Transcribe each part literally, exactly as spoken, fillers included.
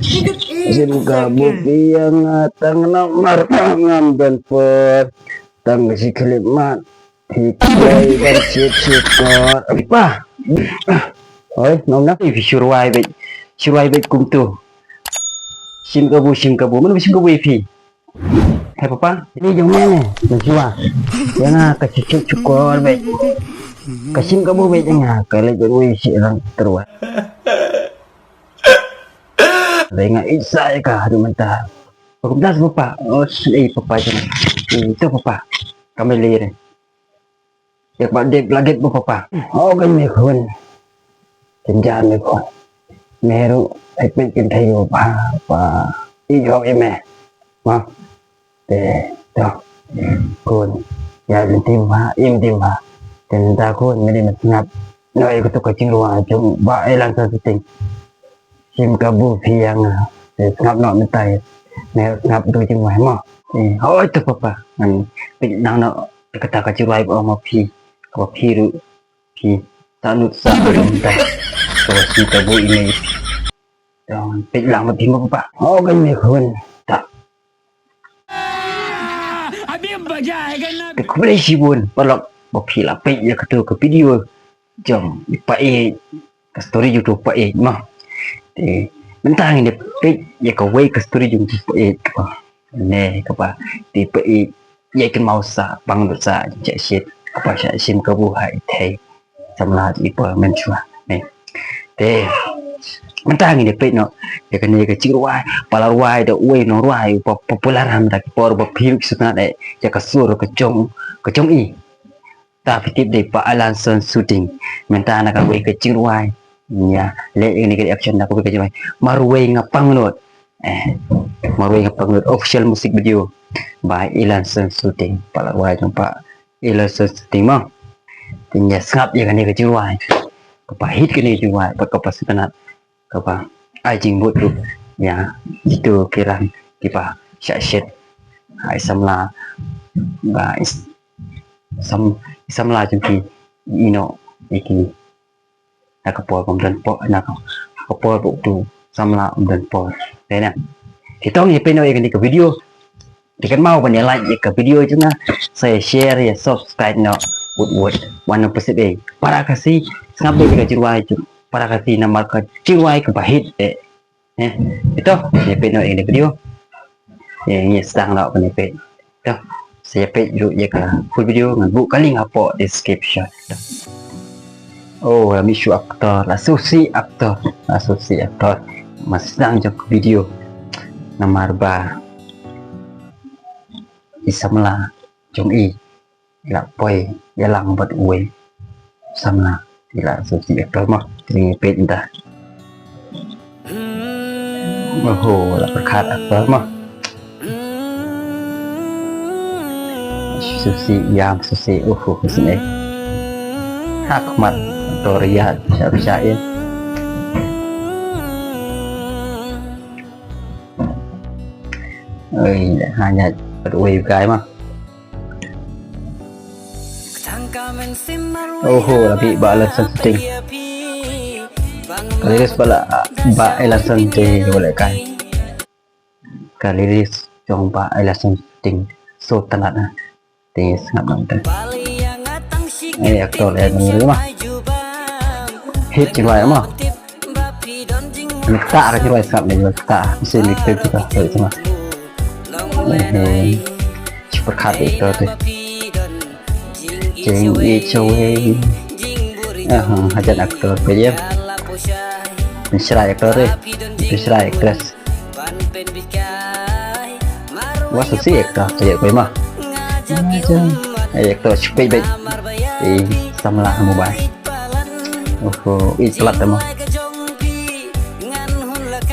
Jin ka buki yang tang namar ngam don por. Tang si khlip mat. Hi kloi ban siat shukor. Pa. Oi, nom na. Phi shu rwai beit. Shu rwai beit kumtu. Shim kabu, shim kabu. Mano shim kabu ïa phi? Hai papa. Ni jong me ne. Nang shuwa. Ïa nga ka siat shukor beit. Ka shim kabu beit ïa nga. Ka leit beit wei shi rang terwai. Dei nga ïeit sa ïa ka haduh mynta. Ba kumta sa papa. Oh, eh papa jong. Eh, to papa. Ka mei lei re. Ïa kaba dep la dep ba papa. Oh, kan me khun. Jynjar me khun. Me ruh ai peit kynthei ba papa. Ïeit hok ïa me. Ma. Te to khun, ïa lynti bha, im ti bha. Te mynta khun me dei ban sngap noh ïa kato ka jingrwai jong Bah Elanson Suting. Shim kabu phi ïa nga. Te sngap noh mynta ïa me, sngap kato ka jingrwai mo. Eh, hooid to papa. Ngan peit nang noh ïa kata ka jingrwai ba ong ma phi, kaba phi ruh phi sah nud sah nud mynta. Kaba shim kabu ïa me. Te ngan peit lang ma phi mo papa. Hooid me khun. Ta. Te khublei shibun paralok ba phi la peit ïa kato ka video jong i Paieit, ka story jong uto u Paieit mo. Te mynta ngin ïa peit ïa kawei ka story jong uto u Paieit kaba, ne kaba te Paieit ïa kynmaw sa pang lut sa jong shah shit kaba shah shim kabu ha i thei samla i pa mynshwa ne. Te mynta ngin ïa peit noh ïa kane ka jingrwai, ba la rwai da uwei u nongrwai uba popular ha mynta ki por, uba phi ruh phi sngewtynnat eh ïa ka sur ka jong, ka jong i. Ta phi tip dei Bah Elanson Suting. Mynta na kawei ka jingrwai, ïa leh ïa kane ka reaction na kawei ka jingrwai, Marwei Nga Pangnud. Eh, Marwei Nga Pangnud official music video by Elanson Suting. Ba la rwai jong Bah Elanson Suting mo. Te ngin ïa sngap ïa kane ka jingrwai. Kaba hit kane ka jingrwai bad kaba sngewtynnat, kaba ai jingmut ruh ïa kito ki rank kiba shah shit ha i samla, ba i s-, sam-, i samla jong ki, ïa ino ïa ki. Na ka por ba ym don por, na ka, ka por ba uto u samla um don por. Te na, te to ngin ïa peit noh ïa kane ka video. Te kynmaw ban ïa like ïa ka video jong nga, sa ïa share, ïa subscribe noh. Wut wut. Wan nang pynshai para Khasi, sngap beit ïa ka jingrwai jong para Khasi namar ka jingrwai kaba hit eh. Eh, ito, ïa peit noh ïa kane ka video. Ïa ngi sdang noh kane peit. Ito, sa ïa peit ruh ïa ka full video ngan buh ka link hapoh description. Oh, la mih shuh actor, la shu sih actor, la shu sih actor. Mynta sdang jong ka video. Namar ba i samla jong i la poi ïalang bad uwei u samla, i la shu sih actor mo, te ngin peit mynta. Oho, la pyrkhat actor mo. Shu sih ïam, shu sih, oho, shu sih. Ha khmat actor ïa, sha sha ïa. Oi, ha ïa bad uwei u guy mo. Oho, la mih Bah Elanson Suting. Ka lyrics ba la, Bah Elanson Suting ba la kai. Ka lyrics jong Bah Elanson Suting. Sngewtynnat na. Te sngap noh te. Eh, actor eh nang ruh mo. Hit jingrwai mo. Nang kata ka jingrwai sngap noh, nang kata. Mesti ni pep kita. Pep sama. Eh, eh. Pyrkhat actor te. Jing i chawei. Ah, hajan actor pep ïa. Mynshrai actor eh. Mynshrai actress. Wa shu sih actor, te ïa koi mo. Eh, actor shu peit beit. Eh, samla mobile. Oho, i palat mo.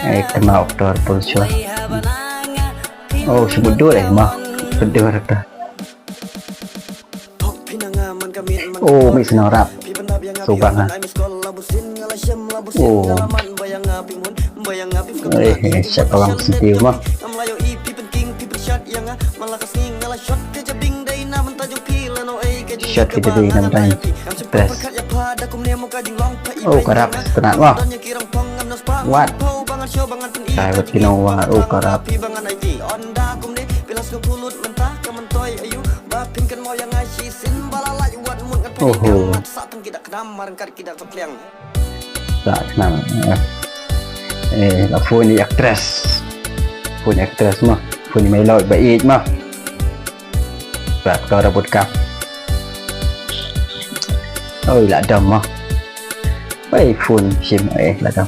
Eh, kynmaw actor pun shuwa. Oh, shu mutdur eh mo. Mutdur actor. Oh, mih shnong rap. Subang ha. Oh. Eh, eh, siap abang sentiu mo. Shot kita di enam time. Press. Oh, ka rap sngewtynnat mo. What? Kai wat ki nong wa u karap. Oho. Sa khnang. Eh, la phone ni actress. Phone actress ma. Phone ni mai lo ba ij ma. Ba ka ra bud ka. Oi, la dam ma. Oi, phone shim, eh, la dam.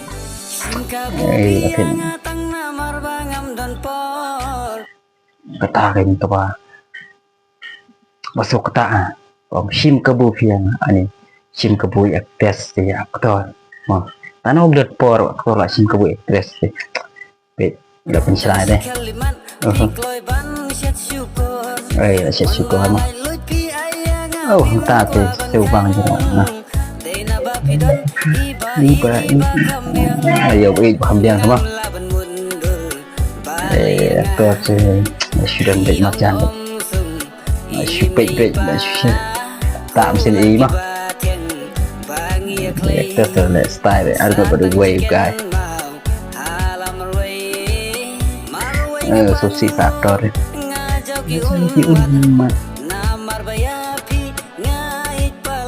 Eh, la phin. Kata ka ni ka ba. Ba suk kata, ah. Ong shim kabu phi ïa nga, ani. Shim kabu actress te actor. Ma. Tano dot por actor la shim kabu actress te. Peit, la pynshrai de. Oho. Ai, la shet shukur ma. Oh, hangta te, shu bang jong nga. Ni ba, ni, ayo, eh, ba kham biang ma. Eh, actor te, shu don beit marjan. Shu peit peit, shu tam sin i ma. Actor te le style, arngut ba duk wei u guy. Eh, so si sa actor. Ki un ma.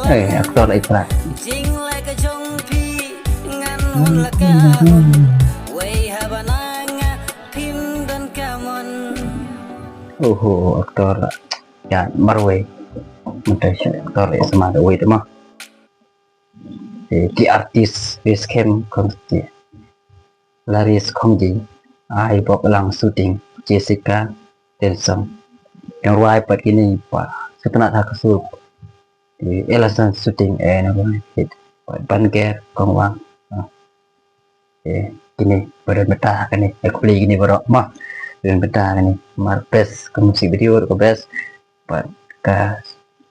Eh, actor la ipra. Oho, actor la. Ya, marwei. Mynta shu actor la isma da wei te ma. Eh, ki artist, Grace Khem Khongji, Laris Khongji, Ai Bok Lang Shooting, Jessica Tenson. Yang rwai pat kini pa, Sutnat ha ka sur. Eh, Elasan Shooting, eh, na rwai hit. Pat Ban Ger Kong Wang. Ah. Eh, kini, badan beta kini, eh, kepli kini baroh, ma. Badan beta kini, mar best, ka music video, ka best. Pat ka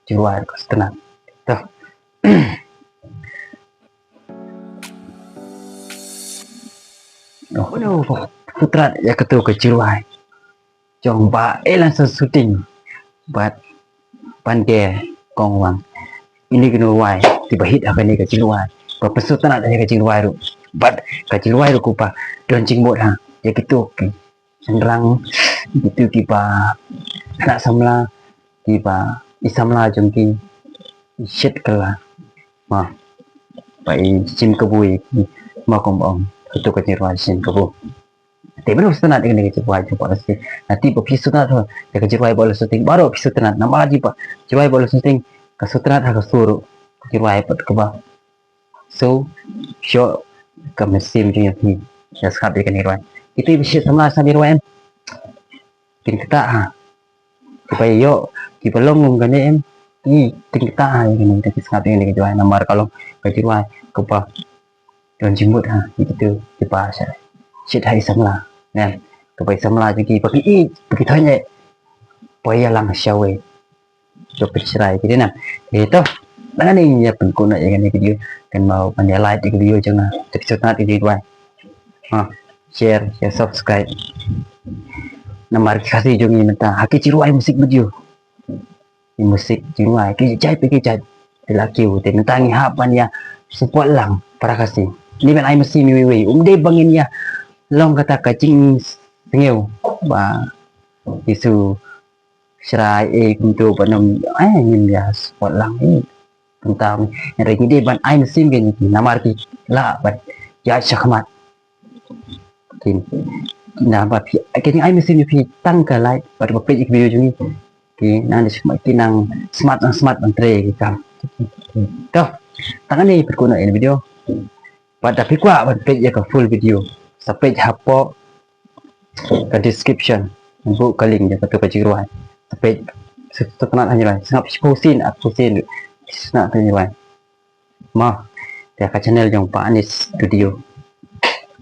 jingrwai, ka Sutnat. Toh. Oh, no, Sutnat, ïa katu ka jingrwai. Jong ba Elasan Shooting. Bad Ban Ger Kong Wang. Ini ki nongrwai, kiba hit ha kane ka jingrwai. Ba pynsutnat ha ka jingrwai ruh. Bad ka jingrwai ruh kumba don jingmut ha. Ïa kitu ki. Shynrang, kitu kiba. Khynnah samla, kiba. I samla jong ki. I shit kala. Ma. Ba i shim kabu i. Ma kum ong. Kitu ka jingrwai shim kabu. Te ba la sutnat ïa kane ka jingrwai jong Bah Lashiteng. Lada ba phi sutnat ha ka jingrwai Bah Lashiteng, baroh phi sutnat. Namar lada ba jingrwai Bah Lashiteng ka sutnat ha ka sur ruh ka jingrwai pat kaba. So, shuh ka mynsiem jong phi. Ïa sngap ïa kane ka rwai. Kita ba shit samla sngap ïa rwai em. Kin kata ha. Kiba ïoh, kiba long kum kane em. Ki kin kata ha ïa kane, ki sngap ïa kane ka jingrwai namar ka long ka jingrwai kaba. Don jingmut ha, ïa kitu, kiba sha. Shit ha i samla. Ngan, kaba i samla jong ki, ba ki ïeit, ba ki thoh ïa. Ba ïalang shawei. Jop pynshrai ki dei na. Eh, to. Ngan ïa pynkut noh ïa kane ka video. Kan mau ban ïa like ïa ka video jong nga. Te sutnat ïa ka video. Ha, share, share, subscribe. Namar ki Khasi jong ngi mynta. Ha ki jingrwai music video. Ki music jingrwai ki jait ki jait. Te la kiew te mynta ngi hap ban ïa support lang para Khasi. Ni ban ai mynsiem iwei wei. Um dei ba ngin ïa long kata ka jingsngew ba ki shu shrai eh kumto ba nang eh ngin ïa support lang eh. Mynta ngi dei ban ai mynsiem ki namar ki la ban ïa shakhmat. Kin, na ba phi, kin ai mynsiem phi tang ka like, bad ba peit ïa ka video jong ngi. Ki nang dei smat, ki nang smat, nang smat ban trei ki kam. To, tang kane pynkut noh ïa ka video. Bad da phi kwah ban peit ïa ka full video, sa peit hapoh ka description. Buh ka link ïa katu ka jingrwai. Sa peit, sa, sa sngap ha jingrwai. Sngap shiphew sien, arphew sien. Sngap ha jingrwai. Mo, ïa ka channel jong Bah Anis Studio.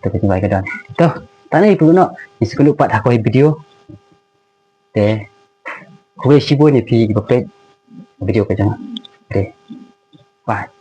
Te ka jingrwai ka don. To, tang kane pynkut noh, ngin sa ïakynduh pat ha kawei video. Te, khublei shibun ïa phi kiba peit video ka jong nga. Te, bye.